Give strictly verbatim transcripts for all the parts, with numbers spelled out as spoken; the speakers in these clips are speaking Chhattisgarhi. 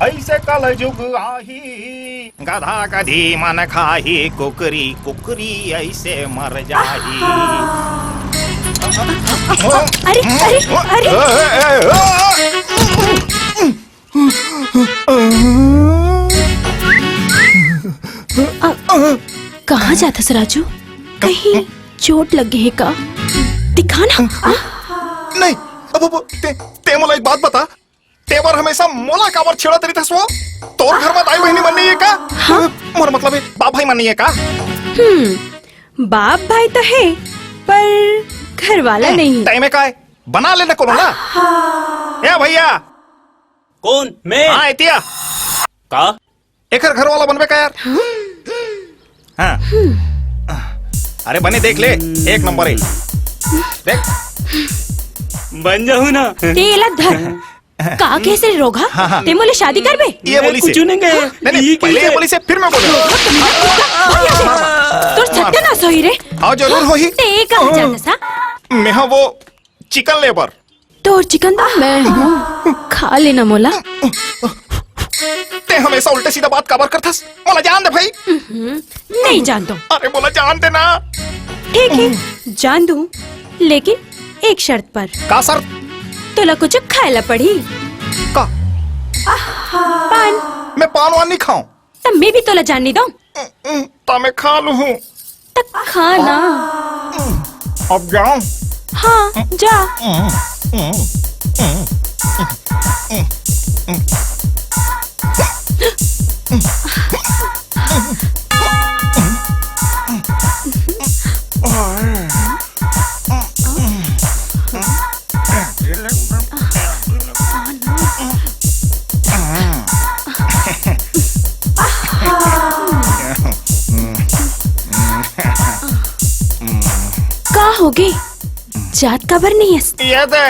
ऐसे कलजुग आही, गधा गधी मन खाही, कुकरी कुकरी ऐसे मर जाही। अरे, अरे, अरे। कहाँ जाथस राजू? कहीं चोट लग गई है का? दिखा ना। नहीं, अब, अब ते, ते मोला एक बात बता, तें हमेशा मोला काबर छेड़त रहिथस वो? तोर घर में दाई बहिनी मन नहीं है का? हाँ? मोर मतलब है, बाप भाई मन नहीं है का? हम्म, बाप भाई तो है, पर घर वाला नहीं है। तय में काय? बना लेना कोनो ना। ए भैया। कौन? मैं? हाँ, एतिया। का? एकर घर वाला बनबे का यार? हाँ। अरे बने देख ले, एक नंबर है। देख। बन जाहूँ ना। तेला धर। का कहे से रोगहा? हाँ, हाँ। ते मोले शादी करबे? ये बोली से। कुछ नहीं गए। नहीं, नहीं, ये पहले ये बोली से, फिर मैं बोलूँ। तोर सत्यानाश होही रे। हाँ, जरूर होही। ते कहाँ जाथस? मैं हाँ वो चिकन लेबर। तोर चिकन तो मैं हूँ, खा लेना मोला। ते हमेशा उल्टे सीधा बात काबर करथस? मोला जान दे भाई। नहीं जान दो। अरे मोला जान दे ना। ठीक है, जान दूँ, लेकिन एक शर्त पर। का शर्त? तोला कुछ खाए ला पड़ी। का? पान। मैं पान वान नहीं खाऊं। तब मैं भी तोला जान नहीं दूं। त मैं खा लूं। त खा ना। अब जाऊं? हाँ, जा। का होगे? जात काबर नहीं हस? ये दे,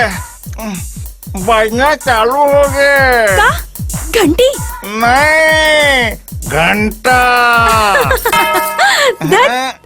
बजना चालू होगे। का? घंटी? नहीं, घंटा। धत।